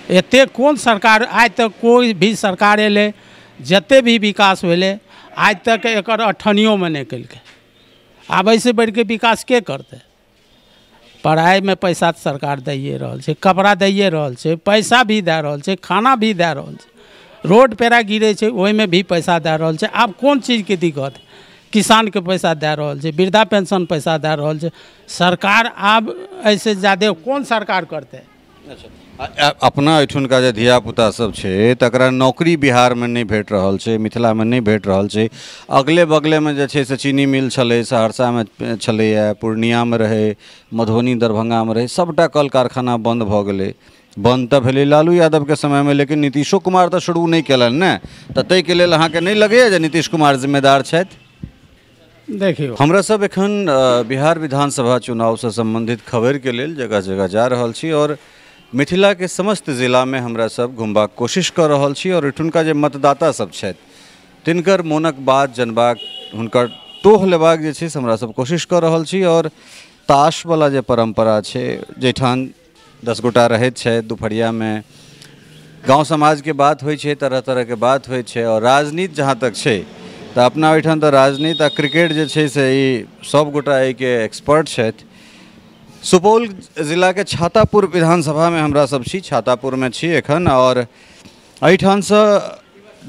एतेक कोन सरकार, आइ तक कोइ भी सरकार एलै, जतेक भी विकास भेलै, आइ तक एकर अठनियोमे नहि केलकै। आब एहिसँ बढ़िके विकास के करतै? पढ़ाइमे पैसा तऽ सरकार दैए रहल छै, कपड़ा दैए रहल छै, पैसा भी दए रहल छै, खाना भी दए रहल छै, रोड पेड़ा गिरै छै ओहिमे भी पैसा दए रहल छै। आब कोन चीजके दिक्कत? किसानके पैसा दए रहल छै, वृद्धा पेंशन पैसा दए रहल छै सरकार। आब एहिसँ ज्यादे कोन सरकार करतै? अपना एहिठुनका जे धियापुता सब छै तकरा नौकरी बिहारमे नहि भेट रहल छै, मिथिलामे नहि भेट रहल छै। अगले बगलेमे जे छै से चीनी मिल छलै, सहरसामे छलैए, पूर्णियामे रहै, मधुबनी दरभंगामे रहै, सबटा कल कारखाना बन्द भऽ गेलै। बन्द तऽ भेलै लालू यादवके समयमे, लेकिन नीतीशो कुमार तऽ शुरू नहि केलनि ने, तऽ ताहिके लेल अहाँके नहि लगैए जे नीतीश कुमार जिम्मेदार छथि? देखियौ, हमरा सब एखन बिहार विधानसभा चुनावसँ सम्बन्धित खबरिके लेल जगह जगह जा रहल छी और मिथिलाके समस्त जिलामे हमरा सब घुमबाक कोशिश कऽ रहल छी और एठुनका जे मतदाता सब छथि तिनकर मोनक बात जनबाक, हुनकर टोह लेबाक जे छै से हमरा सब कोशिश कऽ रहल छी। और ताशवला जे परम्परा छै, जाहिठाम 10 गोटा रहैत छथि, दुपहरियामे गाँव समाजके बात होइ छै, तरह तरहके बात होइ छै। और राजनीति जहाँ तक छै तऽ अपना ओहिठाम तऽ राजनीति आ क्रिकेट जे छै से ई सब गोटा एहिके एक्सपर्ट छथि। सुपौल जिलाके छातापुर विधानसभामे हमरा सब छी, छातापुरमे छी एखन। और एहिठामसँ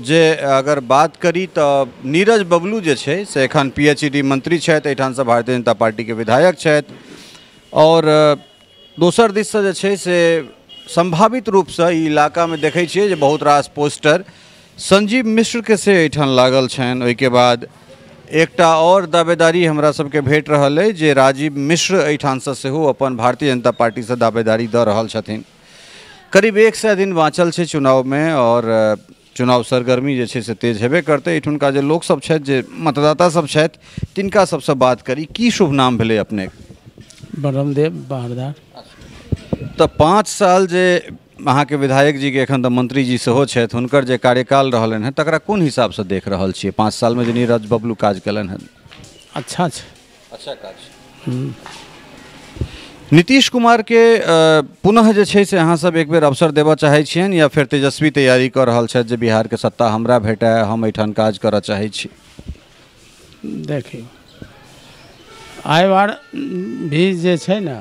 जे अगर बात करी तऽ नीरज बबलू जे छै से एखन PhD मंत्री छथि, एहिठामसँ भारतीय जनता पार्टीके विधायक छथि। और दोसर दिससँ जे छै से सम्भावित रूपसँ ई इलाकामे देखै छियै जे बहुत रास पोस्टर संजीव मिश्रके से एहिठाम लागल छनि। ओहिके बाद एकटा और दावेदारी हमरा सबके भेट रहल अइ जे राजीव मिश्र एहिठामसँ सेहो अपन भारतीय जनता पार्टीसँ दावेदारी दऽ रहल छथिन। करीब 100 दिन बाँचल छै चुनावमे और चुनाव सरगर्मी जे छै से तेज हेबे करतै। एहिठुनका जे लोकसब छथि, जे मतदाता सब छथि, तिनका सबसँ बात करी। की शुभ नाम भेलै अपने? ब्रह्मदेव बहरदार। तऽ 5 साल जे अहाँके विधायक जीके, एखन तऽ मंत्री जी सेहो छथि, हुनकर जे कार्यकाल रहलनि हेँ तकरा कोन हिसाबसँ देख रहल छियै? 5 सालमे जे नीरज बबलू काज केलनि हेँ? अच्छा छै, अच्छा काज। नीतीश कुमारके पुनः जे छै से अहाँ सब एक बेर अवसर देबऽ चाहै छियनि या फेर तेजस्वी तैयारी कऽ रहल छथि जे बिहारके सत्ता हमरा भेटय, हम एहिठाम काज करऽ चाहै छी? देखियौ, एहि बार भी जे छै ने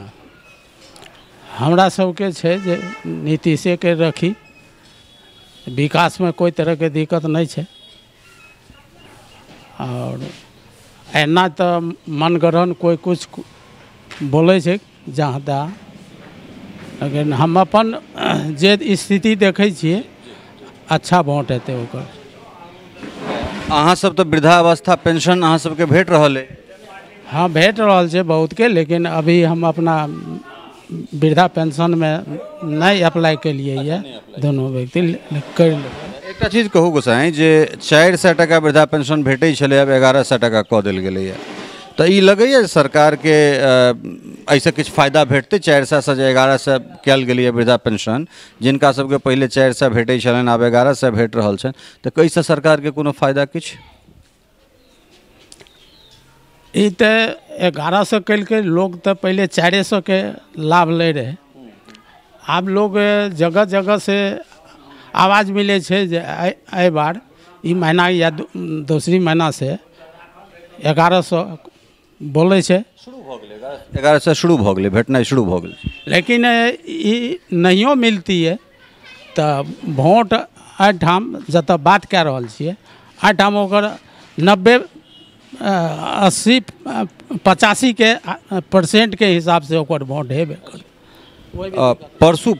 हमरा सबके छै जे नीतीशेके रखी, विकासमे कोइ तरहके दिक्कत नहि छै। आओर एना तऽ मनगढ़ंत कोइ कुछ बोलै छै जहाँ तहाँ, लेकिन हम अपन जे स्थिति देखै छियै अच्छा वोट हेतै ओकर। अहाँ सब तऽ वृद्धावस्था पेंशन अहाँ सबके भेट रहल अइ? हाँ, भेट रहल छै बहुतके, लेकिन अभी हम अपना वृद्धा पेंशनमे नहि अप्लाई केलियै यऽ, दोनो व्यक्ति करि लेबै। एकटा चीज कहू गोसाई, जे 400 टाका वृद्धा पेंशन भेटै छलै, आब 1100 टाका कऽ देल गेलैए, तऽ ई लगैए सरकारके एहिसँ किछु फायदा भेटतै? 400सँ जे 1100 कयल गेलैए वृद्धा पेंशन, जिनका सबके पहिले 400 भेटै छलनि आब 1100 भेट रहल छनि, तऽ एहिसँ सरकारके कोनो फायदा किछु? ई तऽ 1100 केलकै, लोक तऽ पहिले 400के लाभ लै रहै। आब लोग जगह जगह से आवाज मिलै छै जे एहि बार ई महीना या दोसरी महीना से 1100 बोलै छै। शुरू भऽ गेलै, 1100 शुरू भऽ गेलै, भेटनाइ शुरू भऽ गेलै। लेकिन ई नहियो मिलती है तऽ वोट एहिठाम जतऽ बात कए रहल छियै एहिठाम ओकर 90 80 85 के परसेंटके हिसाबसँ ओकर वोट हेबे करतै।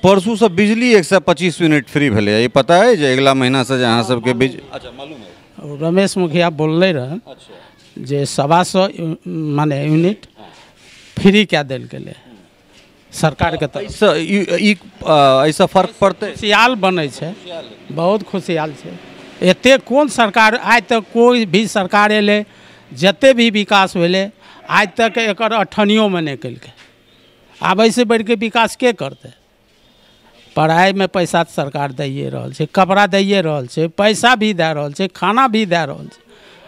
परसूसँ बिजली 125 यूनिट फ्री भेलै, ई पता अइ जे अगिला महीनासँ जे अहाँ सबके बिजली? अच्छा, मालूम है। रमेश मुखिया बोललै रहए जे 125 माने यूनिट फ्री कए देल गेलै सरकारके तरफ। एहिसँ फर्क पड़तै? खुशहाल बनै छै, बहुत खुशहाल छै। एतेक कोन सरकार, आइ तक कोइ भी सरकार एलै, जतेक भी विकास भेलै, आइ तक एकर अठनियोमे नहि केलकै। आब एहिसँ बढ़िके विकास के करतै? पढ़ाइमे पैसा तऽ सरकार दैए रहल छै, कपड़ा दैए रहल छै, पैसा भी दए रहल छै, खाना भी दए रहल छै,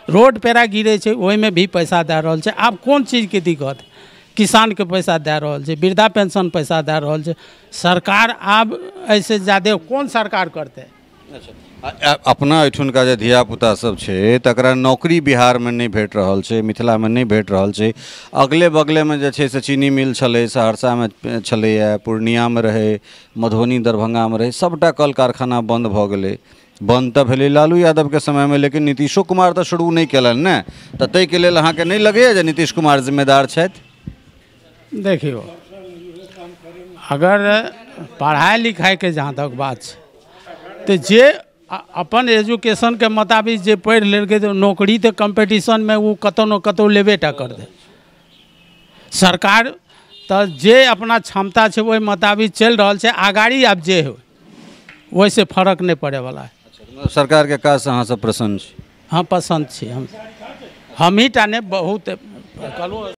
रोड पेड़ा गिरै छै ओहिमे भी पैसा दए रहल छै। आब कोन चीजके दिक्कत? किसानके पैसा दए रहल छै, वृद्धा पेंशन पैसा दए रहल छै। सरकार आब एहिसँ ज्यादे कोन सरकार करतै? अच्छा, अपना एहिठुनका जे धियापुता सब छै तकरा नौकरी बिहारमे नहि भेट रहल छै, मिथिलामे नहि भेट रहल छै। अगले बगलेमे जे छै से चीनी मिल छलै, सहरसामे छलैए, पूर्णियामे रहै, मधुबनी दरभंगामे रहै, सबटा कल कारखाना बन्द भऽ गेलै। बन्द तऽ भेलै लालू यादवके समयमे, लेकिन नीतीशो कुमार तऽ शुरू नहि केलनि ने, तऽ ताहिके लेल अहाँके नहि लगैए जे नीतीश कुमार जिम्मेदार छथि? देखियौ, अगर पढ़ाइ लिखाइके जहाँ तक बात छै तऽ जे अपन एजुकेशनके मुताबिक जे पढ़ि लेलकै तऽ नौकरी तऽ कम्पटिशनमे ओ कतहु ने कतहु लेबे टा करतै। सरकार तऽ जे अपना क्षमता छै ओहि मुताबिक चलि रहल छै, आगाड़ी आब जे होइ ओहिसँ फर्क नहि पड़ैवला है। सरकारके काजसँ अहाँ सब प्रसन्न छी? हाँ, पसन्द छी। हमहीँ टा नहि, बहुत कहलहुँ।